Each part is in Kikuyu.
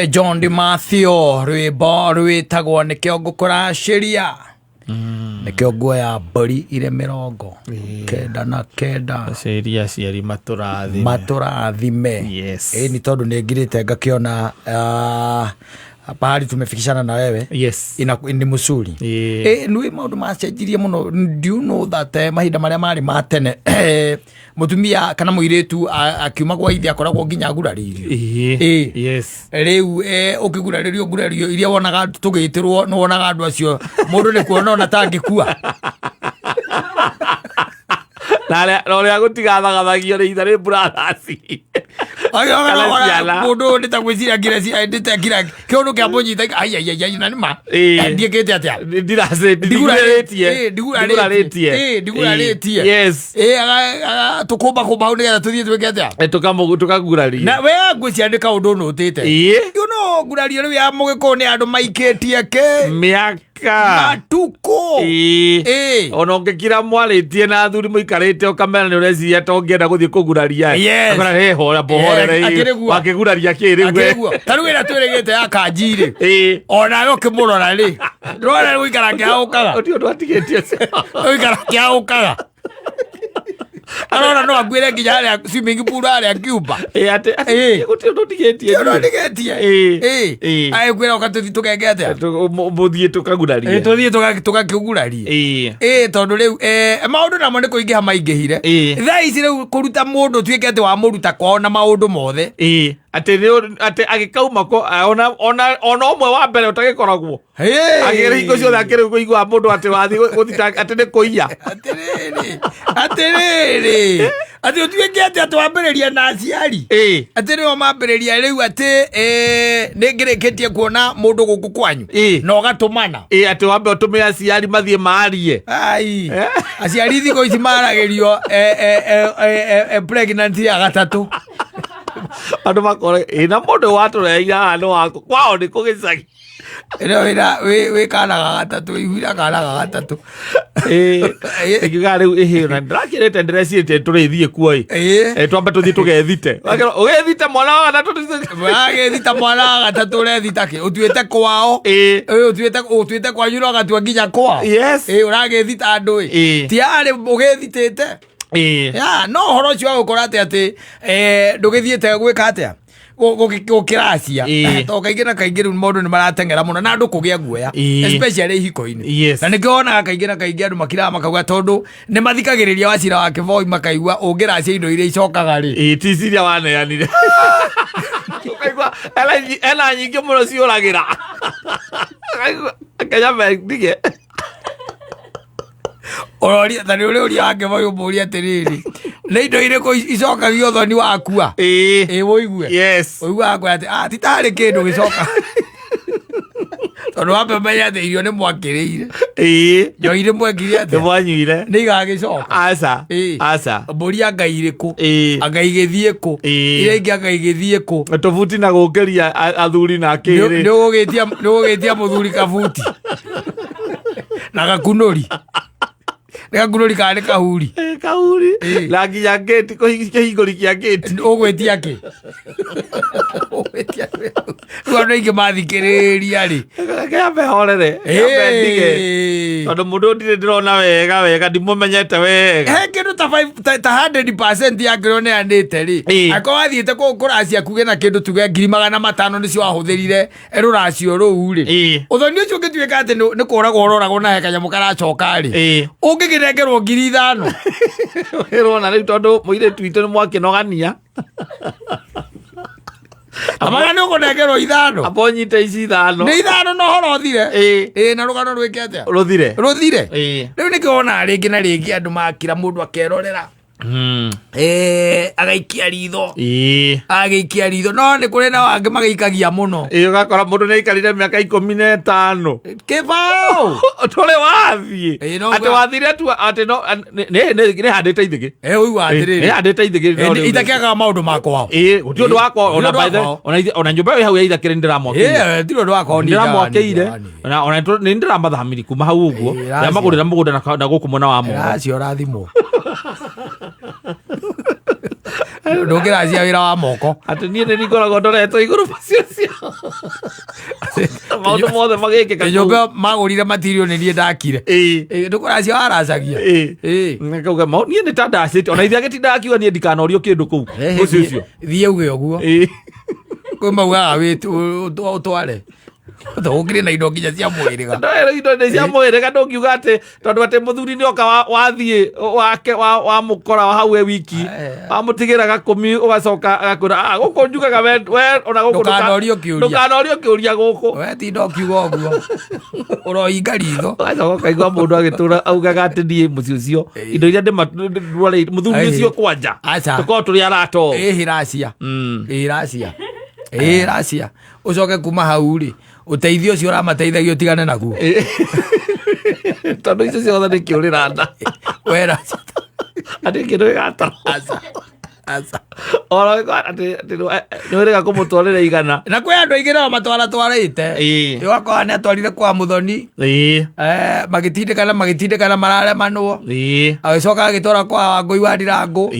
John Di Mathio rwĩmbo rwĩtagwo nĩkĩo ngũkũracĩria nĩkĩo nguoya mbũri irĩ 99. Ciria aciari matũrathime. Matũrathime. Yes. Ĩ nĩ tondũ nĩ ngirĩte ngakĩona pahali tumefikishana na wewe. Yes. Ina, ni mzuri. Ĩĩ. Ĩ nĩ maũndũ macenjirie mũno. Do you know that mahinda marĩa marĩ ma tene mutumia kana mũirĩtu akiuma gwa ithe akoragwo nginya agurarĩirio? Ĩĩ. Ĩĩ. Yes. Rĩu ũkĩgurarĩrio ngurario iria wonaga tũgĩtĩrwo, nĩ wonaga andũ acio mũndũ nĩ kuona ona tangĩkua. Na ũrĩa gũtigathagathagio nĩ itharĩ brothers. Kana ciana. Mũndũ ũyũ nĩ ta gwĩciria ngira ngira kĩũndũ kĩa mũnyita ai ai ai ai na nĩ ma. Ĩĩ. Ndiĩkĩte atĩa? Ndigurarĩtie. Ĩĩ, ndigurarĩtie. Ĩĩ, ndigurarĩtie. Yes. Ĩĩ, tũkũmba kũmba hau nĩgetha tũthiĩ twĩke atĩa? Tũkaguraria. Na we ngwĩciria nĩ kaũndũ nũtĩte. Ĩĩ. You know ngurario rĩu ya mũgĩkũyũ nĩ andũ maikĩtie kĩ mĩaka matukũ. Ĩĩ. Ĩĩ. Ona ũngĩkira mwarĩtie na athuri mũikarĩte ũkamera nĩ ũreciria ta ũngĩenda gũthiĩ kũguraria. Yes. Akora he hora mbohorere. Yes, akĩrĩ guo. Wakĩguraria kĩ rĩu we? Akĩrĩguo ta rĩu ĩrĩa twĩrĩgĩte ya kanji rĩ, Ĩĩ. onawe ũkĩmũrora rĩ, ndĩrona gũikara kĩhaũkaga. Ũtio ũndũ atigĩtie. Gũikara kĩhaũkaga, arona no akuĩre nginya harĩa swimming pool harĩa Cuba. Ĩĩ, atĩ Ĩĩ. gũtirĩ ũndũ ũtigĩtie. Ũndũ ũtigĩtie. Ĩĩ. Ĩĩ. Ĩĩ. Agĩkwĩra ũka tũthiĩ tũgeke atĩa? Mũthiĩ tũkagurarie. Ĩĩ, tũthiĩ tũgakĩgurarie. Ĩĩ. Ĩĩ, tondũ rĩu maũndũ namo nĩ kũingĩha maingĩhire. Ĩĩ. Thaa ici rĩu kũruta mũndũ ũtuĩke atĩ wamũruta kwao na maũndũ mothe. Ĩĩ, atĩ atĩ agĩkauma ko ona ũmwe wa mbere ũtagĩkoragwo agĩrĩ hingo ciothe akĩrĩ kũigua mũndũ atĩ wathiĩ gũthita atĩ nĩ kũiya. Atĩrĩrĩ, atĩrĩrĩ, atĩ ũtuĩke atĩ wambĩrĩria na aciari. Ĩĩ. Atĩ nĩo mambĩrĩria rĩu atĩ nĩ ngĩrĩkĩtie kuona mũndũ gũkũ kwanyu Ĩĩ. na ũgatũmana. Ĩĩ, atĩ wambe ũtũme aciari mathiĩ maarie. Ai, aciari thikũ ici maragĩrio pregnancy ya gatatũ. Andũ makore ĩ na mũndũ watũreheire haha nĩ waku kwao nĩ kũ gĩcagi? Ĩno wĩna wĩ kana ga gatatũ, iguira kana ga gatatũ. Ĩĩ, ĩkiuga rĩu ĩhĩ na ndĩrakĩrĩte ndĩrecirĩtie tũrĩthiĩ kuo ĩ. Ĩĩ. Twambe tũthiĩ tũgethite. Ũgethite mwana wa gatatũ. Wagĩthita mwana wa gatatũ ũrethita kĩ? Ũtuĩte kwao. Ĩĩ. Ĩĩ, ũtuĩte kwanyu no ũgatua nginya kwao. Yes. Ĩĩ, ũragĩthita andũ ĩ. Ĩĩ. Ti arĩ ũgĩthitĩte. Ĩĩ. Ya, no ũhoro ũcio wa gũkora atĩ ndũgĩthiĩte gwĩka atĩa? Gũkĩracia. Ĩĩ. Tondũ kaingĩ na kaingĩ rĩu maũndũ nĩ marateng'era mũno na andũ kũgĩa guoya. Ĩĩ. Especially ihiko-inĩ. Yes. Na nĩkĩo wonaga kaingĩ na kaingĩ andũ makiraga makauga tondũ nĩ mathikagĩrĩria Wachira wa Kĩboi makaigua ũngĩracia indo iria icokaga rĩ. Ĩĩ, ti ciria waneanire. Ũkaigua ena nyingĩ mũno ciũragĩra. Ũkaigua Kenya mendige. Ũroria ta nĩ ũrĩa ũria wa Kĩboi ũmũrie atĩrĩrĩ, nĩ indo irĩkũ icokagio ũthoni wakua? Ĩĩ. Ĩĩ, ũigue. Yes. Ũiguaga kwĩra atĩ ti tarĩ kĩndũ gĩcoka. Tondũ wambe ũmenye atĩ irio nĩ mwakĩrĩire. Ĩĩ. Njohi nĩ mwekire Nĩ atĩa? mwanyuire. Nĩ igagĩcoka. Aca. Ĩĩ. Aca. Mbũri anga irĩkũ? Ĩĩ. Anga igĩthiĩ kũ? Ĩĩ. Iria ingĩ anga igĩthiĩ kũ? Tũbuti na gũkĩria athuri na kĩrĩ. Nĩ ũgũgĩtia mũthuri kabuti na gakunũri. Nĩ gakunũri kana nĩ kahuri? Ĩĩ, kahuri. Ĩĩ. Na nginya ngĩti kĩhingũri kĩa ngĩti. Ũgwĩtia kĩ? Ũgwĩtia kĩ? Rĩu andũ aingĩ mathikĩrĩria rĩ. Kĩambe horere. Kĩambe ndige. Ĩĩ. Tondũ mũndũ ũyũ ndirĩ ndĩrona wega wega ndimũmenyete wega. He kĩndũ ta ta 100% ya kĩrĩa ũneanĩte rĩ, Ĩĩ. angĩkorwo wathiĩte kũracia kuge na kĩndũ tuge 500,000 nĩcio wahũthĩrire rũracio rũu rĩ, Ĩĩ. ũthoni ũcio ũngĩtuĩka atĩ nĩ kũragwo ũroragwo na he kanyamũ karacoka rĩ, Ĩĩ. ũngĩkĩnengerwo 5,000. Ĩrona rĩu tondũ mũirĩtu witũ nĩ mwakĩnogania. Amaga nĩ ũkũnengerwo 5. Amba ũnyite ici 5. Nĩ 5 na ũhoro ũthire. Ĩĩ. Ĩĩ, na rũgano rwĩke atĩa? Rũthire. Rũthire. Ĩĩ. Rĩu nĩkĩo wonaga rĩngĩ na rĩngĩ andũ makira mũndũ akerorera. Agaikia ritho. Ĩĩ. Agĩikia ritho no nĩ kũrĩ na angĩ magĩikagia mũno. Ĩĩ, ũgakora mũndũ nĩ aikarire mĩaka 15. Kĩbaũ. Tũrĩ wathiĩ. Ĩĩ, no Atĩ wathire tu atĩ no nĩ handĩte ithĩgĩ. Ĩĩ, ũigua atĩrĩrĩ. Nĩ handĩte ithĩgĩ. Ĩĩ, itakĩagaga maũndũ ma kwao. Ĩĩ, gũtirĩ ũndũ wakwa ona Gũtirĩ ũndũ by the wa kwao. ona nyũmba ĩyo hau ya ithakĩrĩ nĩ ndĩramwakĩire. Ĩĩ, tirĩ ũndũ wa kwao. Ndĩramwakĩire ona nĩ ndĩramathamiri kuma hau ũguo. Ĩĩ, Ndĩramagũrĩra mũgũnda na gũkũ mwena wa Moro. Racio rathimwo. Ndũngĩracia wĩra wa moko. Atĩ niĩ nĩ ngoragwo ndoretwo igũrũ mũciĩ ũcio, maũndũ mothe magĩkĩka kũu. Nyũmba magũrire matirio nĩ niĩ ndakire. Ndũkũracia waracagia. Ngauga niĩ nĩ ta ndacĩte ona ithe agĩtinda akiuga niĩ ndikanorio kĩndũ kũu mũciĩ ũcio. Thiĩ uge ũguo. Kwĩ maugaga ũtware ũkĩrĩ na indo nginya cia mwĩrĩga. Ndoero indo nĩ cia mwĩrĩga, ndũngiuga atĩ tondũ atĩ mũthuri nĩ oka wathiĩ wake wamũkora wa hau e wiki, wamũtigĩra gakũmi, ũgacoka agakwĩra, "Ah, gũkũ njugaga we ona gũkũ Ndũkanorio kĩũria. Ndũkanorio kĩũria gũkũ." We tinda ũkiuga ũguo ũrohinga ritho. Ũgacoka ũkaigua mũndũ agĩtũra augaga atĩ niĩ mũciĩ ũcio indo iria ndĩmarwarĩire mũthuri ũcio kwanja Aca. tũkorwo tũrĩ arata o. Ĩhĩ racia, ĩhĩ racia, ĩhĩ racia, ũcoke kuma hau rĩ, ũteithio ũcio ũramateithagia ũtigane naguo. Tondũ icio ciothe nĩ kĩũrĩra nda. We racia. Atĩ kĩndũ gĩgatarwo. Aca, aca. Ona atĩ nĩ wĩrĩga kũmũtwarĩra 100. Na kwĩ andũ aingĩ nao matwara twarĩte. Ũgakora nĩ atwarire kwa mũthoni, magĩtindĩkana magĩtindĩkana mararemanwo, agĩcoka agĩtwara kwa Wangũi wa Ndirangũ,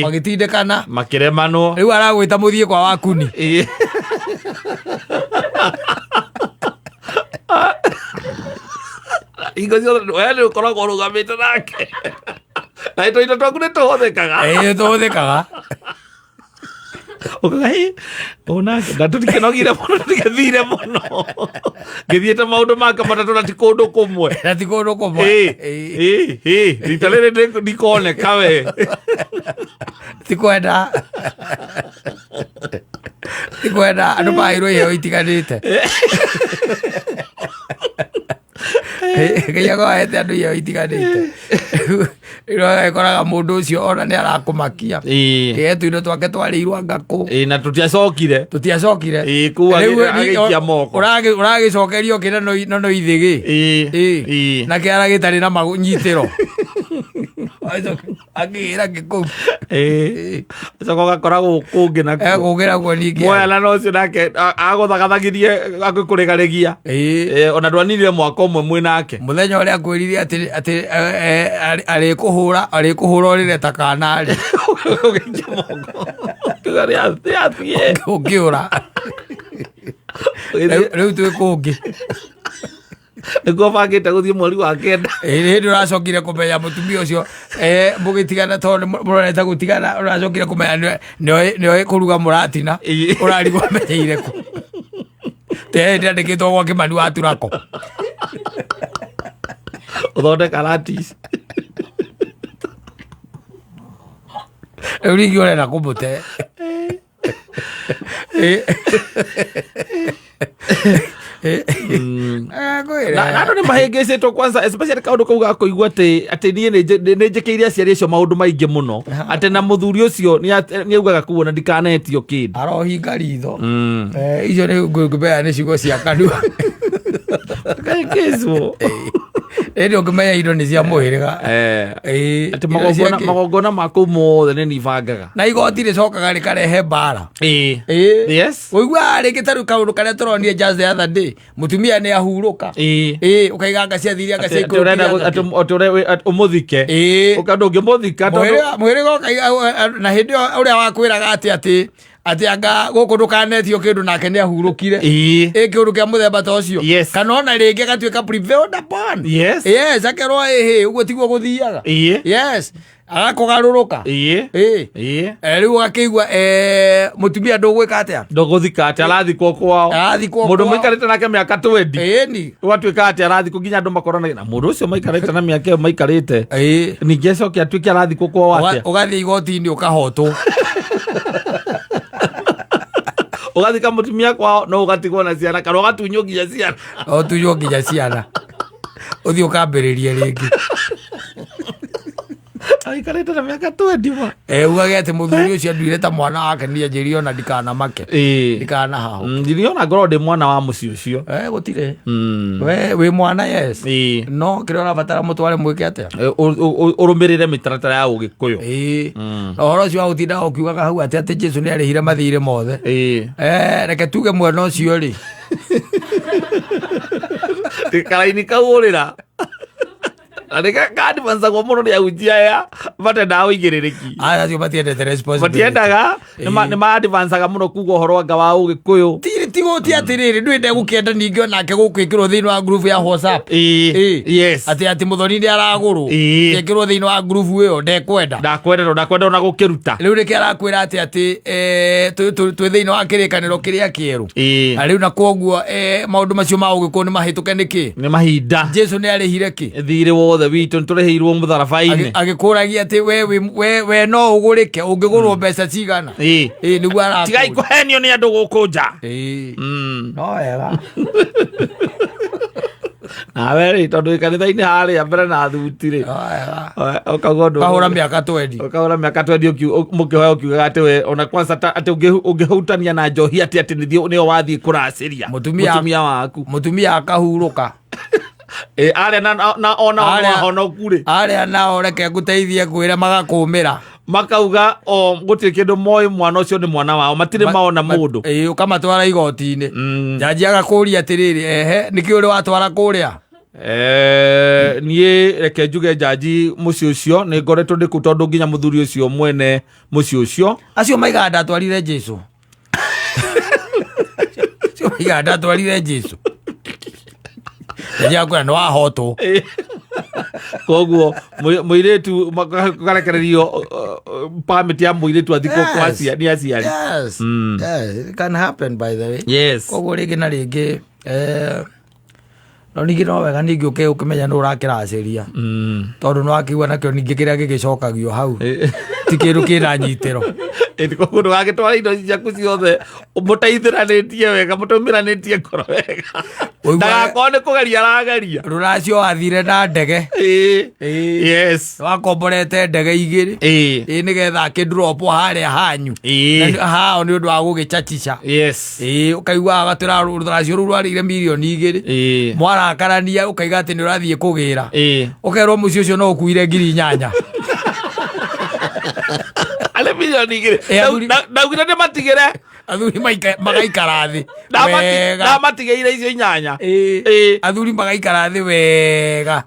magĩtindĩkana. Makĩremanwo. Rĩu aragwĩta mũthiĩ kwa Wakuni. Hingo ciothe we nĩ ũkoragwo ũrũgamĩte nake na indo indo twaku nĩ tũhũthĩkaga. Ĩĩ, tũhũthĩkaga. Ũkauga, "Hĩ, onake na tũtikĩnogire mũno, tũtikĩthire mũno ngĩthiĩte maũndũ make matatũ na ti kũndũ kũmwe." Na ti kũndũ kũmwe. Ĩ, ĩ, rita rĩrĩ ndikoneka we. Ti kwenda, ti kwenda andũ maheirwo iheo itiganĩte. Ngai akohete andũ iheo itiganĩte. Rĩu agĩkoraga mũndũ ũcio ona nĩ arakũmakia. Ĩ, tũindo twake twarĩirwo ngakũ. Ĩ, na tũtiacokire. Tũtiacokire. Ĩ, kũu Rĩu agĩikia moko. Ũragĩcokerio kĩrĩa no ithĩgĩ. Ĩ, na kĩara gĩtarĩ na nyitĩro akĩgĩra gĩkũu. Acoka ũgakora gũkũ ũngĩ nakuo. Ekũgĩra guo ningĩ. Moyana na ũcio nake agũthagathagirie agĩkũrĩgarĩgia. Ona ndwaninire mwaka ũmwe mwĩ nake. Mũthenya ũrĩa akwĩrire atĩ arĩkũhũra ũrĩre ta kana rĩ. Ũgĩikia moko. Ũkiuga nĩathiĩ. Ũkĩũra. Rĩu twĩ kũngĩ. Nĩguo bangĩte gũthiĩ mweri wa 9. Ĩ, hĩndĩ ũracokire kũmenya mũtumia ũcio, mũgĩtigana, tondũ nĩ mũrorete gũtigana, ũracokire kũmenya nĩoĩ kũruga mũratina. Ũrarigwo amenyeire kũ te hĩndĩ andĩkĩtwo gwa Kĩmani wa Turako. Ũthondeka ratis. Rĩu rĩngĩ ũrenda kũmũte. Na andũ nĩ mahĩngĩcĩtwo kwanza, especially kaũndũ kau ga kũigua atĩ niĩ nĩ njĩkĩire aciari acio maũndũ maingĩ mũno, atĩ na mũthuri ũcio nĩ augaga kũu ona ndikanetio kĩndũ. Arohinga ritho. Icio nĩ ngũmenya nĩ ciugo cia kanua. Kahĩngĩcwo. Ĩndĩ ũngĩmenya indo nĩ cia mũhĩrĩga. Atĩ Indo magongona ma kũu mothe nĩ nibangaga. Na igoti rĩcokaga rĩkarehe mbara. Ũiguaga rĩngĩ ta rĩu kaũndũ karĩa tũronire just the other day, mũtumia nĩ ahurũka. Ĩ, ũkaiga anga ciathire anga Atĩ ũrenda ciaikũrũkire. atĩ ũmũthike. Ũka ndũngĩmũthika tondũ Mũhĩrĩga ũkaiga na hĩndĩ ĩyo ũrĩa wakwĩraga atĩ anga gũkũ ndũkanetio kĩndũ nake nĩ ahurũkire. Ĩ, kĩũndũ kĩa mũthemba ta ũcio. Kana ona rĩngĩ agatuĩka prevailed upon. Yes, akerwo ĩhĩ ũguo tiguo gũthiaga. Yes, agakũgarũrũka. Ĩ. Rĩu ũgakĩigua, mũtumia ndũgwĩka atĩa? Ndũgũthika atĩ arathikwo kwao. Arathikwo Mũndũ kwao. mũikarĩte nake mĩaka 20. Ĩni. Ũgatuĩka atĩ arathikwo nginya andũ makorana na mũndũ ũcio maikarĩte na mĩaka ĩyo maikarĩte. Ningĩ acoke atuĩke arathikwo kwao atĩa? Ũgathiĩ igoti-inĩ ũkahotwo. Ũgathika mũtumia kwao no ũgatigwo na ciana kana ũgatunywo nginya ciana. Ũtunywo nginya ciana. Ũthiĩ ũkambĩrĩrie rĩngĩ. Aikarĩte na mĩaka 20 ma. Ugage atĩ mũthuri ũcio anduire ta mwana wake niĩ anjĩrire ona ndikanamake. Ndikanahahũke. Ndiriona ngorwo ndĩ mwana wa mũciĩ ũcio. Gũtirĩ. We wĩ mwana, yes. No kĩrĩa ũrabatara mũtware mwĩke atĩa? Ũrũmĩrĩre mĩtaratara ya Ũgĩkũyũ. Na ũhoro ũcio wa gũtinda ũkiugaga hau atĩ Jesu nĩ arĩhire mathirĩ mothe. Reke tuge mwena ũcio rĩ. Karaini kau ũrĩra. Na nĩ kadvancagwo mũno nĩ ahunjia aya matendaga ũigĩrĩrĩki. Aya acio matiendete responsibility. Matiendaga, nĩ maadvancaga mũno kuga ũhoro anga wa ũgĩkũyũ. Ti atĩrĩrĩ, ndũĩ ndegũkĩenda ningĩ onake gũkwĩkĩrwo thĩinĩ wa group ya WhatsApp. Yes. Atĩ mũthoni nĩ aragũrwo. Ekĩrwo thĩinĩ wa group ĩyo ndekwenda. Ndakwenda, ndakwenda ona gũkĩruta. Rĩu nĩkĩo arakwĩra atĩ twĩ thĩinĩ wa kĩrĩkanĩro kĩrĩa kĩerũ. Na rĩu na kwoguo maũndũ macio ma ũgĩkũyũ nĩ mahĩtũke nĩkĩ? Nĩ mahinda. Jesu nĩ arĩhire kĩ? Thirĩ wothe witũ nĩ tũrĩhĩirwo mũtharaba-inĩ. Agĩkũragia atĩ we no ũgũrĩke, ũngĩgũrwo mbeca cigana? Nĩguo arakũria. Tigai kũhenio nĩ andũ gũkũ nja. No wega. Nawe rĩ, tondũ wĩ kanitha-inĩ harĩa mbere na thuti rĩ. No wega. Ũkauga ũndũ. Ũkahũra mĩaka twendi. Ũkahũra mĩaka twendi mũkĩhoya ũkiugaga atĩ we ona kwanza ta atĩ ũngĩhutania na njohi atĩ atĩ nĩyo wathiĩ kũracĩria. Mũtumia waku. Mũtumia akahurũka. Arĩa na ona ahonoku rĩ. Arĩa nao reke ngũteithie ngwĩre magakũmĩra. Makauga o gũtirĩ kĩndũ moĩ, mwana ũcio nĩ mwana wao, matirĩ maona mũndũ. Ũkamatwara igoti-inĩ. Jaji agakũria atĩrĩrĩ, ehe, nĩkĩ ũrĩ watwara kũrĩa? Niĩ reke njuge jaji mũciĩ ũcio nĩ ngoretwo ndĩ kũu tondũ nginya mũthuri ũcio mwene mũciĩ ũcio. Acio maigaga ndatwarire Jesu. Acio maigaga ndatwarire Jesu. Jaji akwĩra nĩ wahotwo. Koguo mũirĩtu karekererio permit ya mũirĩtu athikwo kwa nĩ aciari. Yes. Yes, it can happen by the way. Yes. Koguo rĩngĩ na rĩngĩ, no ningĩ no wega ningĩ ũkĩmenya nĩ ũrakĩracĩria. Tondũ nĩ wakĩigua nakĩo ningĩ kĩrĩa gĩgĩcokagio hau. Ti kĩndũ kĩna nyitĩro. Ĩĩ, koguo ndũgagĩtwara indo ciaku ciothe mũteithĩranĩtie wega, mũtũmĩranĩtie ngoro wega. Ũiguaga- Ndagakorwo nĩ kũgeria arageria. Rũracio wathire na ndege. Yes. Wakomborete ndege igĩrĩ. Nĩgetha akĩndrop harĩa hanyu. Na hao nĩ ũndũ wa gũgĩchachica. Yes. Ũkaigua agatwĩra rũracio rũu rwarĩire mirioni igĩrĩ. Mwarakarania ũkaiga atĩ nĩ ũrathiĩ kũgĩra. Ũkerwo mũciĩ ũcio no ũkuire ngiri inyanya. Arĩ mirioni igĩrĩ. Athuri- Ndaugire nĩ matigĩre. Athuri magaikara thĩ. Wega. Ndamatigĩire icio inyanya. Athuri magaikara thĩ wega.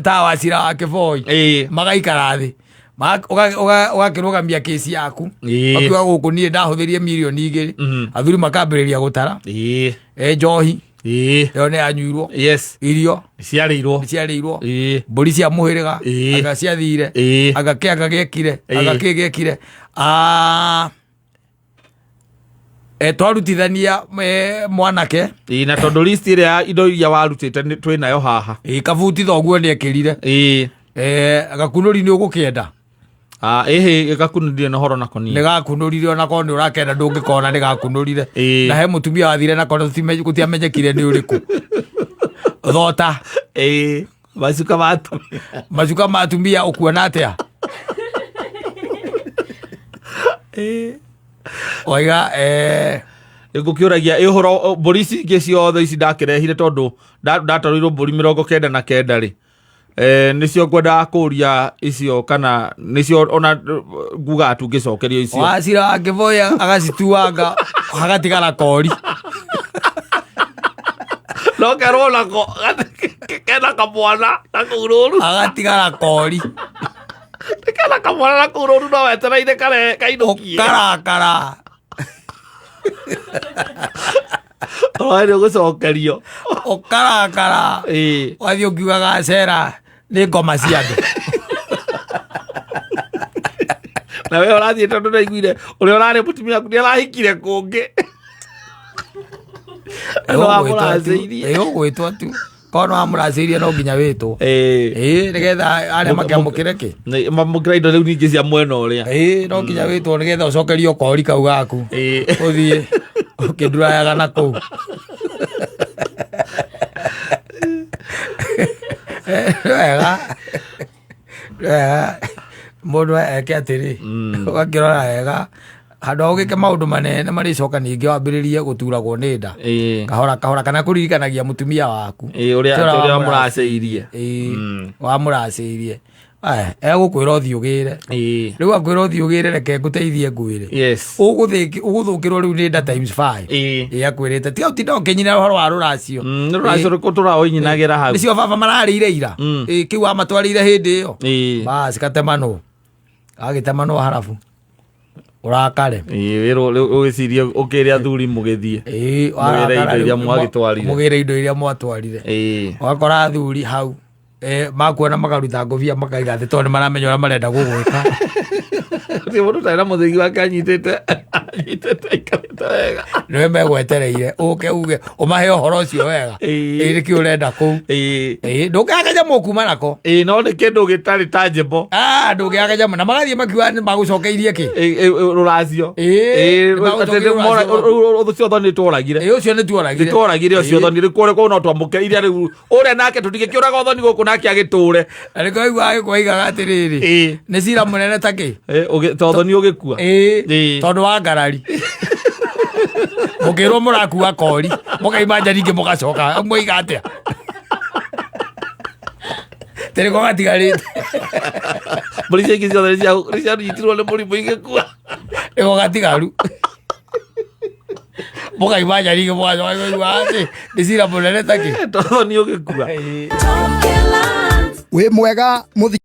Ta wacira wa Kĩboi. Magaikara thĩ. Ũgakĩrũgamia kesi yaku. Ũkiuga gũkũ niĩ ndahũthĩrie mirioni igĩrĩ. Athuri makambĩrĩria gũtara. Njohi. Ĩyo nĩ yanyuirwo. Yes. Irio. Ciarĩirwo. Ciarĩirwo. Mbũri cia mũhĩrĩga. Anga ciathire. Anga kĩ anga gĩekire. Anga kĩ gĩekire. Twarutithania mwanake. Na tondũ list ĩrĩa ya indo iria warutĩte nĩ twĩ nayo haha. Kabuti thoguo nĩ ekĩrire. Gakunũri nĩ ũgũkĩenda? Ĩhĩ, gakunũrire na ũhoro nako niĩ. Nĩ gakunũrire ona korwo nĩ ũrakenda ndũngĩkona nĩ gakunũrire. Na he mũtumia wathire nako gũtiamenyekire nĩ ũrĩkũ. Thota. Macuka ma atumia. Macuka ma atumia ũkuona atĩa? Waiga, Ngũkĩũragia, ũhoro, mbũri ici ingĩ ciothe ici ndakĩrehire tondũ ndatwarĩirwo mbũri mĩrongo kenda na kenda rĩ. Nĩcio ngwendaga kũria icio kana nĩcio ona ngugaga tu ngĩcokerio icio. Wacira wa Kĩboya agacituanga hagatigara kori. No kerwo nako kena kamwana na kũu rũru. Agatigara kori. Kena kamwana na kũu rũru no wetereire kare kainũkie. Ũkarakara. Oe nĩ ũgũcokerio. Ũkarakara. Wathiĩ ũkiugaga cera nĩ ngoma cia andũ. Na we ũrathiĩ tondũ ndaiguire ũrĩa ũrarĩ mũtumia waku nĩ arahikire kũngĩ. No amũracĩirie. Ũgwĩtwo tu. Korwo no amũracĩirie no nginya wĩtwo. Nĩgetha arĩa makĩamũkĩre kĩ? Nĩ, mamũkĩra indo rĩu ningĩ cia mwena ũrĩa. No nginya wĩtwo nĩgetha ũcokerio kori kau gaku. Ũthiĩ ũkĩndurayaga na kũu. Wega. Wega. Mũndũ eke atĩrĩ, ũgakĩrora wega handũ ha ũgĩke maũndũ manene marĩcoka ningĩ wambĩrĩrie gũturagwo nĩ nda. Kahora kahora kana kũririkanagia mũtumia waku. Ũrĩa Ũrĩa wamũracĩirie. Wamũracĩirie. Aya, egũkwĩra ũthiĩ ũgĩre. Ĩĩ. Rĩu akwĩra ũthiĩ ũgĩre, reke ngũteithie ngwĩre. Yes. Ũgũthũkĩrwo rĩu nĩ nda times 5. Ĩĩ. Ĩ, akwĩrĩte tiga ũtinda ũkĩnyina ũhoro wa rũracio. Nĩ rũracio rũrĩkũ tũraũnyinagĩra hau? Nĩcio baba mararĩire ira. Ĩ, kĩu amatwarĩire hĩndĩ ĩyo. Ĩĩ. Basi katemanwo, gagĩtemanwo harabu ũrakare. Ĩĩ, wĩrwo rĩu ũgĩcirie ũkĩre athuri mũgĩthiĩ. Ĩĩ, Mũgĩre warakara indo iria rĩu, mwagĩtwarire. Mũgĩre indo iria mwatwarire. Ĩĩ. Ũgakora athuri hau makuona makaruta ngũbia makaiga thĩ tondũ nĩmaramenya ũrĩa marenda gũgwĩka. Gũtirĩ mũndũ ũtarĩ na mũthĩgi wake anyitĩte aikarĩte wega. Nĩwe megwetereire ũke uge ũmahe ũhoro ũcio wega. Ĩĩ. Ĩĩ, nĩkĩ ũrenda kũu. Ĩĩ. Ĩĩ, ndũngĩaga kanyamũ kuma nako. Ĩĩ, no nĩ kĩndũ gĩtarĩ tangible. Ah, ndũngĩaga kanyamũ na magathiĩ makiuga nĩ magũcokeirie kĩ. Ĩĩ, ĩĩ, rũracio. Ĩĩ, Ĩĩ, nĩ magũcokeirie atĩ nĩ rũracio rwaku. ũcio thoni nĩtworagire. Ĩĩ, ũcio nĩ tuoragire. Nĩtworagire ũcio thoni rĩu kũrĩa kũu no twamũkĩre iria rĩu ũrĩa nake tũtingĩkĩũraga ũthoni gũkũ nake agĩtũre. Na nĩkĩo waiguaga gĩkũigaga atĩrĩrĩ. Ĩĩ. Nĩ cira mũnene ta kĩ? Ĩĩ, ta ũthoni ũgĩkua. Ĩĩ, Ĩĩ. tondũ wa ngarari. Mũkĩrwo mũrakua kori, mũkaima nja ningĩ mũgacoka, mwoiga atĩa? Tĩrĩko gatigarĩte. Mbũri cia ingĩ ciothe nĩcianyitirwo nĩ mũrimũ igĩkua. Nĩko gatigaru. Mũkaima nja ningĩ mũgacoka mũkaigua atĩ nĩ cira mũnene ta kĩ? Ta ũthoni ũgĩkua. Ĩĩ. Wĩ mwega mũthi.